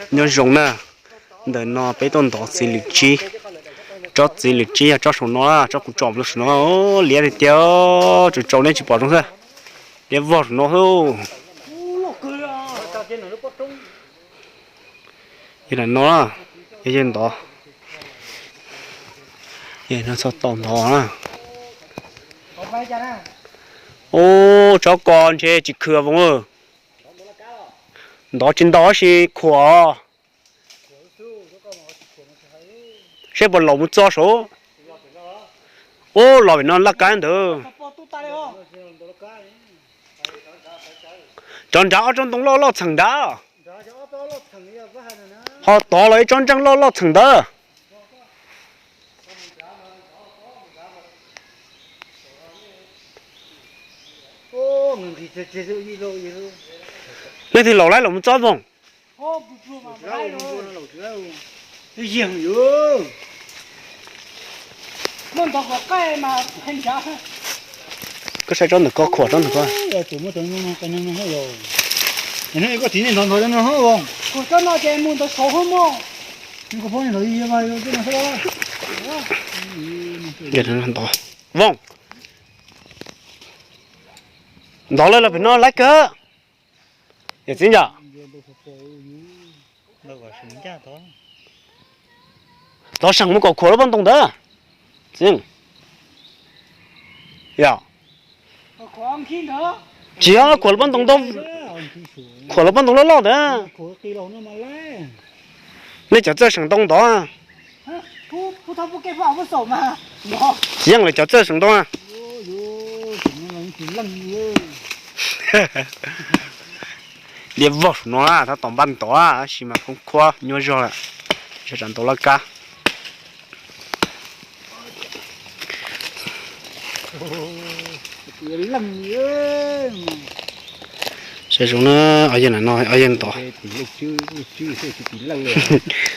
Nyob zoo na, ntawm no peb tuaj ntov txiv lwm tsib, tsob txiv lwm tsib yog tsob saum no, tsob kuv tsom saum no, liab tiag tiag, tsaus tsaus nej tsis pom zoo xwb, liab vog saum no xwb. Yog no, yog yawg ntov, yog no txog tau ntov na. Ub, tsob ko ntshe tsis khw Voos, ntov tsis ntau tab sis khuam. Seb puas laus mus txog saud. Ub, los pem no laj kab ntawd. Cov nrad ob tsob ntoo loj loj txheem nrad, ho tod los ib tsob ntseej loj loj txheem ntawd. Leej twg laus laib los mus txog Voos? Koj saib tsob ntawm ko khuam tsob ntawm ko. Voos, ntov lawm los pem no laib kawg. Yog txiv ntawd, tov seem mus kom khuam lub pob ntoo ntawd. Txiv, yog, tsis yog khuam lub pob ntoo, khuam lub pob ntoo loj loj ntawd. Nej cov txawj seem ntoo ntov. Tsis yeej lawv cov txawj seem ntoo. Liab vog saum no, tab tom npaj ntov tab sis mas khoob khuab nyuaj zog lawm, tsam ntau laj kab. Saib zoo na, yawg ntov,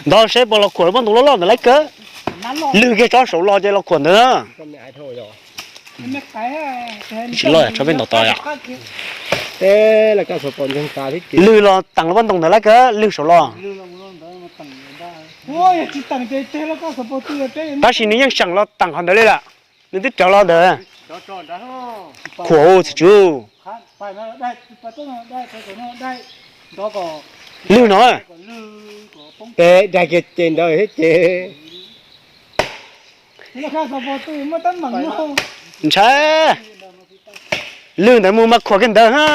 ntov seb puas los khuam lub pob ntoo loj loj ntawd laib kawg. Lwg kiag tsob saud los ces los khuam ntawd. Tsis loj tsob peb ntov tod yom. Lwg los teem lub pob ntoo ntawd laib kawg, lwg saud los. Tab sis nws yeej seem los teem qhov ntawd li lawm, nws twb rawv los ntawd. Khuam txiv tswv, lwg no. Peb dag kiag ces ntawd thiab ces. Ntshai, lwg ntawd mus mas khuam kiag ntawd ha.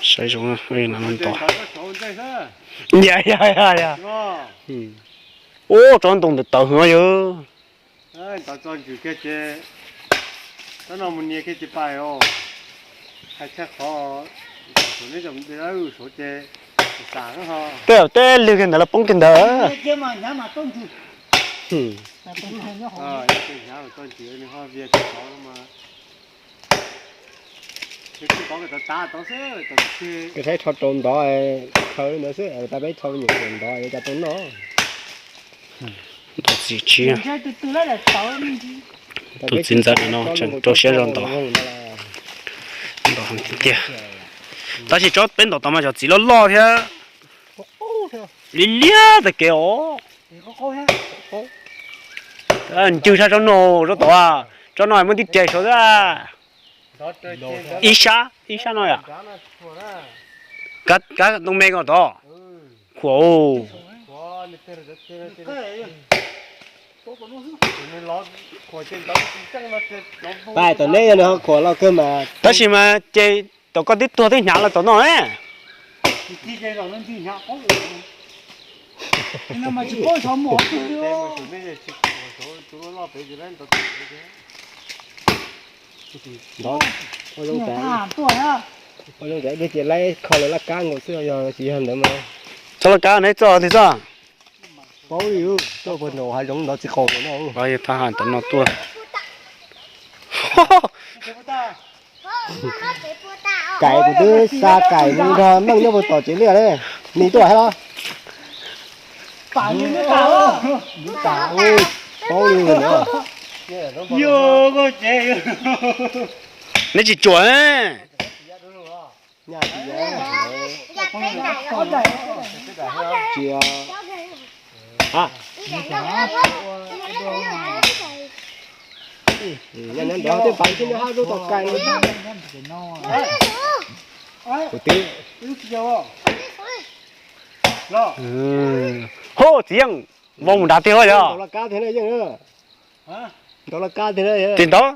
Saib zoo, ntov. Ya ya ya ya. Ub, tsob ntoo ntawd tawv heev yog. Tej tej lwg kiag ntawd los poob kiag ntawd. Koj saib rho rau ntov, khaws ntawd xwb, tab peb rho me nyuam ntov yuav cas tau noj. Ntov txiv tswv, tus txiv ntxawm no tseem rau siab zog ntov. Ntov heev tiag tiag. Tab sis tsob peb ntov tod mas cov txiv loj loj thiab. Liab liab tag kev os. Ncw tshaj tsob no, tsob tod, tsob no muaj tib ce saud xwb. Ib sab, ib sab no yom. Kab ntoo me ko tod. Khuam. Pais tom neb yog nws ho khuam los kawg mas. Tab sis mas ces tom koj twb tuag twb hnyav los tom no ne. Ntov, ua zoo tsav, ua zoo tsav, ces laib kho lawv laj kab nkaus xwb, yog tsis yog ntawd mas. Txhob laj kab neb txoj twg txoj? Paub li, tuaj puag nraum hav zoov ntov txiv qaub no. Thab ha ntawm no tuaj. Kais kuv twb xa kais mus nrog Meej nyob puag tom tsev liaj li. Nws tuaj hab los? Paub li ntawd. Neb tsis tsuam. Nyob nyob ntawd tej pas thiab nyob hab lub tau kais no. Kuv twb. Ho txiv yeej, vau mus nrad tiag yog. Ntaus laj kab tiag na yeej. Ntaus laj kab tiag na. Tim ntawd.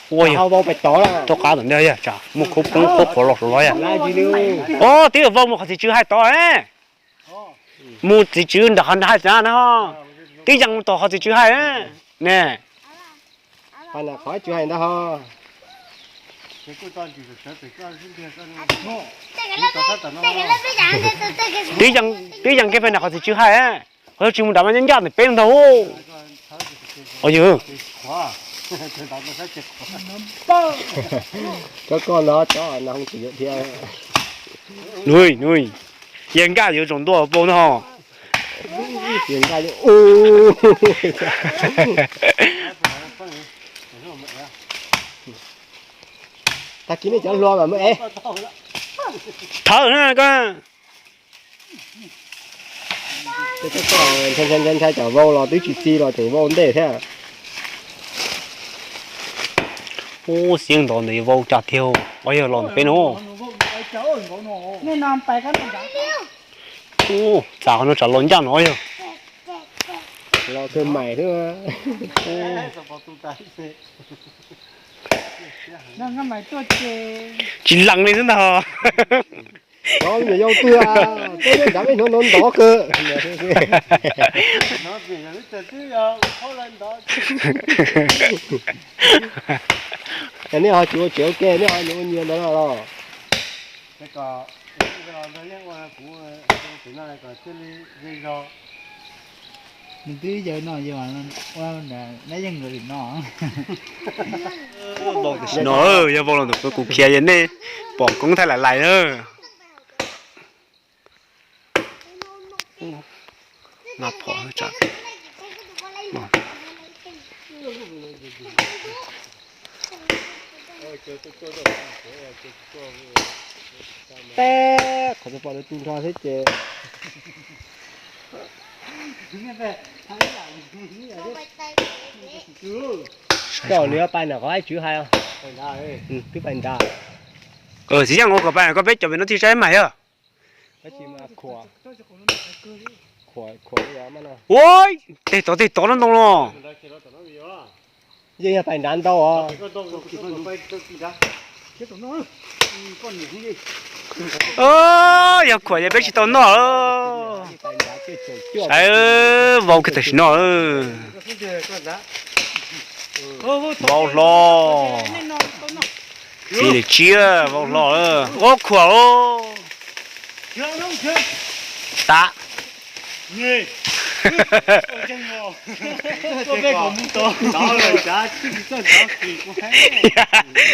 Ua yog, rov qab tom ntej yog tsam muaj khaub poob khaub qhuav los saum los yog. Os, twb yog vau mus qhov txiv tswv hais tod. Mus txiv tswv nram qhov nrad hais na, twb yeej mus tom qhov txiv tswv hais ne. Qhov txiv tswv hais ntag ho. Twb yeej kiag pem nram qhov txiv tswv hais, qhov tsis mus nram mas nyob ncaj ntawm peb ntag. Os yog. Cov koj no cov no hoob tsis yuav dhia. Nub, nub, yog nkaj yuav tsaus ntuj vau no. Tag kis nej cov hluas mas muaj es. Thawb na koj. Ntshai ntshai cov vau los twb tsis txi los tseem vau ntej thiab. Ub, xiab ntov ntawd yuav vau cas tiag, ua yog los ntawm peb no. Ub, txav qhov no tsam los ncaj no yog. Los kawg mais xwb. Tsis lees li xwb ntag. Cov me nyuam yau twg, peb nyob nrad peb hnov ntov ntov kawg. Nej ho tsis ua tsev ua ke, nej ho nyias ua nyias ntawd no los. Nws twb yawg no, yawg ua nab yeej li no. Vau tam sim no, yog vau los ntawm kuv khiav, yog nej pom koob thaij lais lais na. Nqa phom tsam. Teb qhov twg pom lawv tu nrho thiab ces. Koj nws yuav pais nram qhov Haib Tswv hais, twb pais nrad. Txiv Yeej ua kom pais, koj peb cov pem no thiaj saib mas yog. Ua, tej tod tej tod no ntoo no. Yeej yog pais nrad ntau os. Yog khuam ces peb tsis tau noj. Saib vau kiag tam sim no. Vau hlo. Txiv li tsiab vau hlo. Ua khuam. Tav.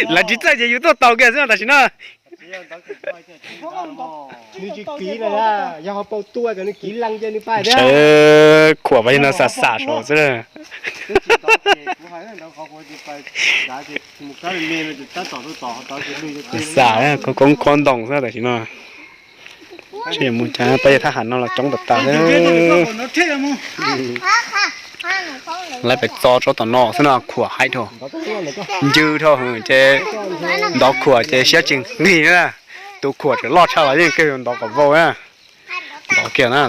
Lawv tsis txawj ces yus tuaj tau kiag xwb tam sim no. Nws tsis kiv na, yog ho pau tua kom nws kiv leej ces nws pais thiab. Khuam pas no xam xam saud xwb. Xam, khuam koob khuab ntoo xwb tam sim no. Tsis mus cas pab yog thab ham no los coob tas tas xwb. Lawv pem txo tsob tom no xwb no, khuam haib dhau. Ncw dhau ces ntov khuam ces siab tsis nqig na. Tus khuam tseem loj tshaj los yeej kawg yuav ntov kom vau na. Ntov kiag na.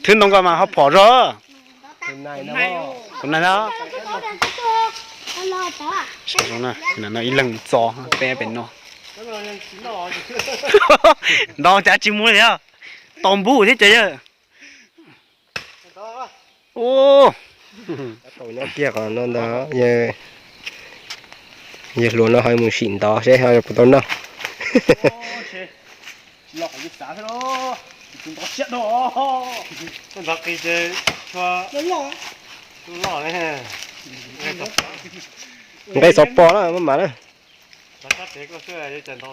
Thwb ntoo koj mas ho phom zog. Tus nai na. Ib leeg txo peb pem no. Ntov cas tsis mus li os. Tos npub thiab ces yawg. Ub, tau nyob kiag qhov no ntag, yawg hluas no ho mus sim ntov seb ho puas tau noj. Nqaij xov pog na, maj mam na.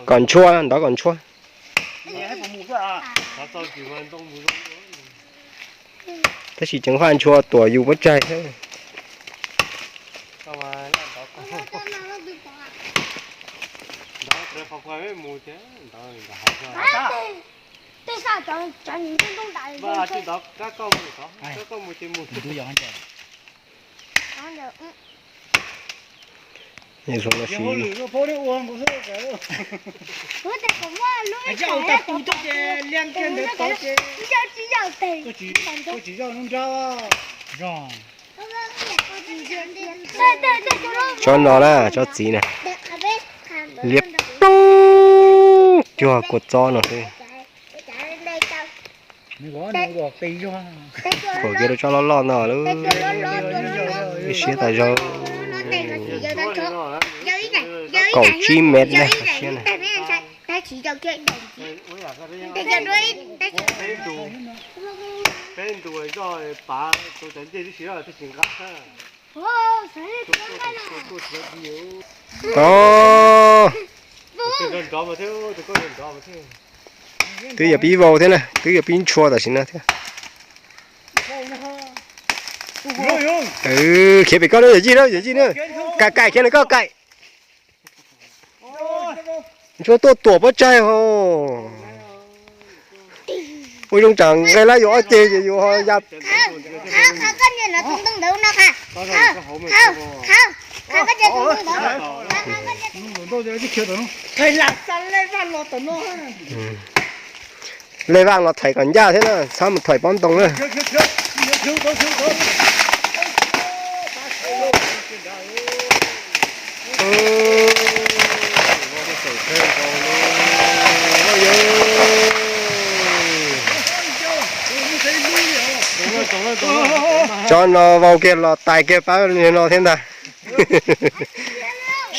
Kom ntshua, ntov kom ntshua. Tab sis ceev faj ntshua tuam yus pob tsaig thiab. Ntawd rau qhov pha mus thiab ntawd nram hav zog. Tej sab cov tsev ntoo ntoo dais ntawd kab koj mus tod, kab koj mus ces mus. Tsob no na, tsob txiv na, liab ploog cuag kua txob no xwb. Kaum kiag rau tsob loj loj no lawm, siab tas zog. Kaum tsib mev na siab na. Tod, twb yog pib vau thiab na, twb yog pib ntshua tam sim no thiab. Khiav pem koj na, yawm yij na, yawm yij na. Kaim kaim khiav na koj kaim. Ntshua tuaj tuam pob tsaig ho. Ua zoo tsam nqe lab yuav ob ceg ces yus ho ya. Lej vaj los thaiv kom ncaj thiab na, txhob mus thaiv pob ntoo na. Tsob no vau kiag los tais kiag pab li no thiab ntag.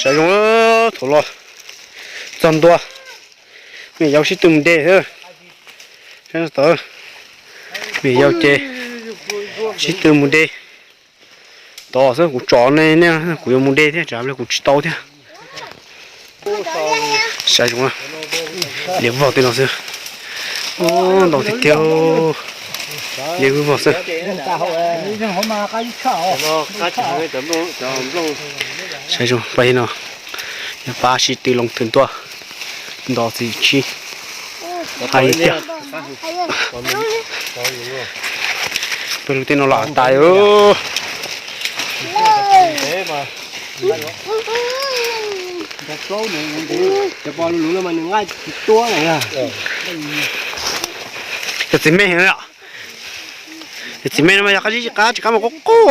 Sav zoo, thaum los txog ntua, me yau sib tw mus de xwb. Tod, me yau ces sib tw mus de. Tod xwb kuv tsom ne, kuv yuav mus de thiab tsam kuv tsis tau thiab. Sav zoo, liab vog tej no xwb. Ntau tiag tiag, liab vog xwb. Sav zoo, pab no yog pab sib tw loo thwm tuaj nto txiv tsib hais tiag. Peb lub teb no los tas. Cov txiv me, cov txiv me no mas yog qab zib qab tsis qab mas qub qub.